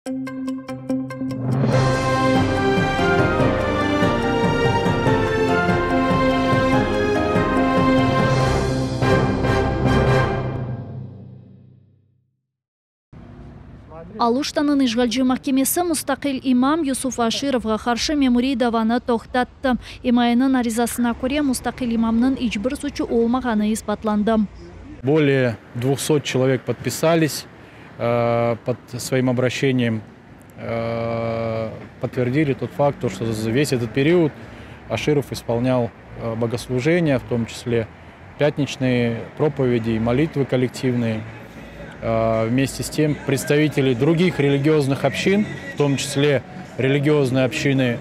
Aluştanıñ işğalci mahkemesi mustaqil imam Yusuf Aşirovğa qarşı memuriy davanı toqtattı. İmayeniñ arizasına köre, mustaqil imamnıñ iç bir suçu olmağanı isbatlandı. Bolee dvuhsot çelovek podpisались pod svoim obraşeniyem, podtverdili tot fakt, to çto za ves etot period Aşirov ispolnyal bogoslujeniya, v tom çisle pâtniçnıye propovedi i molitvı kollektivnıye. Vmeste s tem predstaviteli drugih religioznıh obşçin, v tom çisle religioznıy obşçinı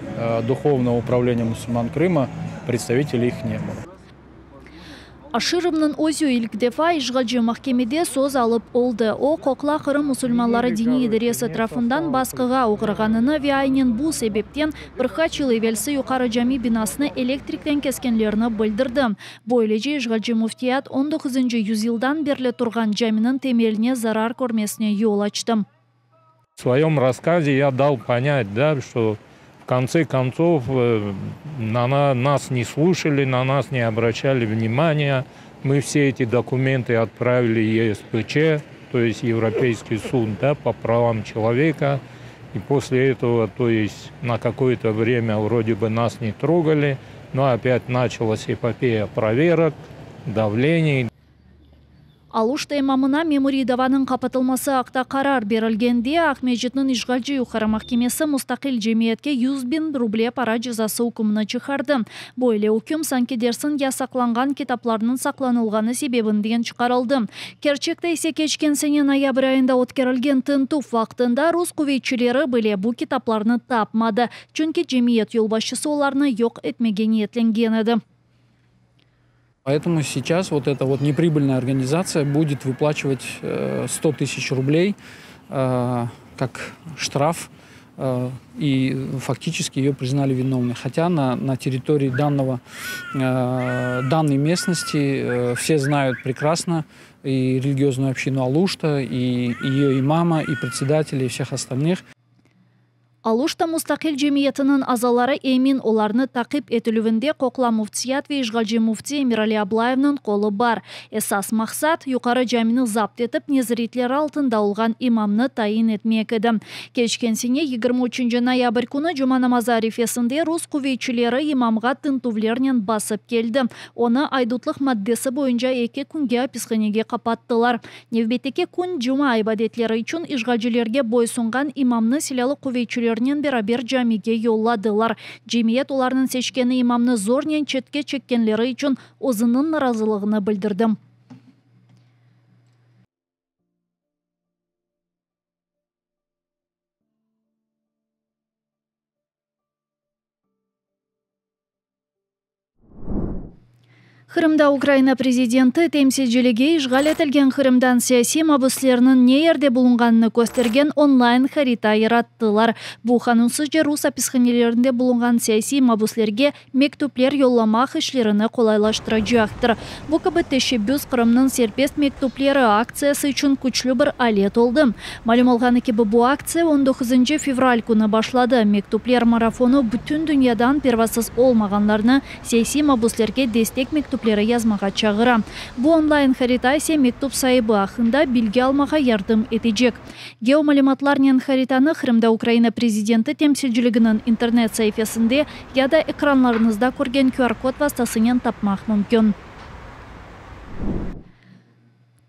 Duhovnogo upravleniya musulman Krıma, predstaviteley ih ne bylo. Aşirovnıñ özü ilk defa işğalci mahkemede söz alıp oldı. O, qoqla Qırım musulmanları diniy idaresi tarafından basqığa oğrağanını ve aynen bu sebepten bir qaç yıl evelsi Yuqarı Cami binasını elektrikten keskenlerini bildirdi. Böylece işğalci müftiyat on doquzıncı yüzyıldan berli turğan caminiñ temeline zarar körmesine yol açtı. V svoyem rasskaze ya dal ponyat, da, çto v kontse kontsov na nas ne sluşali, na nas ne obraşçali vnimaniya, mı vse eti dokumentı otpravili YSPÇ, to est Yevropeyskiy sud, da, po pravam çeloveka, i posle etogo, to est na kakoye-to vremya vrode bı nas ne trogali, no opyat naçalas epopeya proverok, davleniy. Aluşta imamına memuriy davanıñ qapatılması aqta qarar berilgende, Aqmescitniñ işğalci Yuqarı mahkemesi mustaqil cemiyetke 100.000 ruble para cezası ükümini çıqardı. Böyle üküm, sanki dersiñ yasaqlanğan kitaplarnıñ saqlanılğanı sebebinden çıqarıldı. Kerçekte ise keçken sene noyabr ayında ötkerilgen tintüv vaqtında rus quvetçileri bile bu kitaplarnı tapmadı, çünki cemiyet yolbaşçısı olarnı yoq etmege niyetlengen edi. Поэтому сейчас вот эта вот неприбыльная организация будет выплачивать 100 тысяч рублей как штраф, и фактически ее признали виновной. Хотя на, на территории данного, данной местности все знают прекрасно и религиозную общину Алушта, и ее имама, и председателей, и всех остальных. Aluşta mustaqil cemiyetiniñ azaları emin, olarnı taqip etilüvinde qoqla müftiyat ve işğalci müfti Emirali Ablayevniñ qolu bar. Esas maqsat, Yuqarı Camini zapt etip, nezaretleri altında olğan imamnı tayin etmek edi. Keçken sene 23 noyabr künü cuma namazı arifesinde rus quvetçileri imamğa tintüvlernen basıp keldi. Onı aydutlıq maddesi boyunca eki künge apishanege qapattılar. Nevbetteki kün cuma ibadetleri içün işğalcilerge boysunğan imamnı silâlı quvetçilernen beraber camige yolladılar. Cemiyet olarnıñ seçkeni imamnı zornen çetke çekkenleri içün özüniñ narazılığını bildirdi. Qırımda Ukraina prezidenti temsilciligi işğal etilgen Qırımdan siyasiy mabüslerniñ ne yerde bulunğanını köstergen online harita yarattılar. Bu qanunsızca rus apishanelerinde bulunğan siyasiy mabüslerge mektüpler yollamaq işlerini qolaylaştıracaqtır. Bu kibi teşebbüs Qırımnıñ serbest mektüpleri aktsiyası içün küçlü bir alet oldı. Malüm olğanı kibi, bu aktsiya on doquzıncı fevral künü başladı. Mektüpler marafonı bütün dünyadan pervasız olmağanlarnı siyasiy mabüslerge destek mektüpleri yazmağa çağıra. Bu online harita ise mektüp saibi aqqında bilgi almağa yardım etecek. Geomalümatlarnen haritanı Qırımda Ukraina prezidenti temsilciliginiñ internet saifesinde ya da ekranlarıñızda körgen QR-kod vastasınen tapmaq mümkün.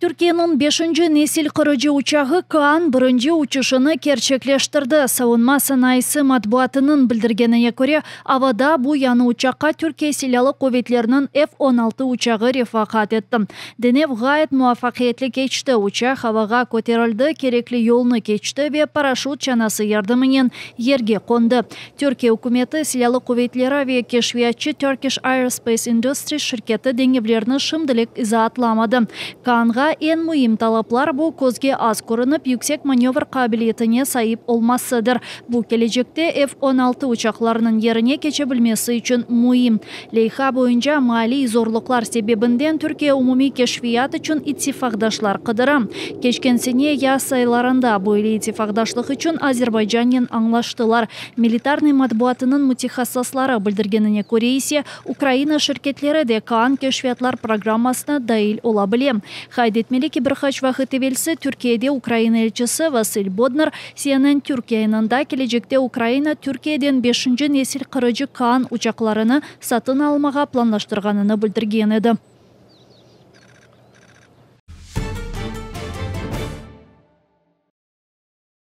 Türkiyeniñ beşinci nesil qırıcı uçağı Kaan birinci uçuşını kerçekleştirdi. Savunma sanayısı matbuatınıñ bildirgenine köre, avada bu yañı uçaqqa Türkiye Silâlı quvetleriniñ F 16 uçağı refaqat etti. Denev ğayet muvafaqiyetli keçti, uçaq avağa köterildi, kerekli yolnı keçti ve paraşüt çanası yardımınen yerge qondı. Türkiye ükümeti, Silâlı quvetleri ve keşfiyatçı Turkish Aerospace Industries şirketi deñevlerni şimdilik izaatlamadı. Kaanğa. Uçaqlarğa eñ müim talaplar bu, közge az körünip, yüksek manövr qabiliyetine saip olmasıdır. Bu, kelecekte F-16 uçaqlarınıñ yerine keçe bilmesi içün müim. Leyha boyunca maliy zorluqlar sebebinden Türkiye umumiy keşfiyat içün ittifaqdaşlar qıdıra. Keçken sene yaz aylarında böyle ittifaqdaşlıq içün Azerbaycannen añlaştılar. Militarnıy matbuatınıñ mütehassısları bildirgenine köre ise, Ukraina şirketleri de Kaan keşfiyatlar programmasına dail ola bile. Qayd etmeli ki, bir qaç vaqıt evelsi Türkiyede Ukraina elçisi Vasıl Bodnar CNN Türk yayınında kelecekte Ukraina Türkiyeden beşinci nesil qırıcı Kaan uçaqlarını satın almağa planlaştırğanını bildirgen edi.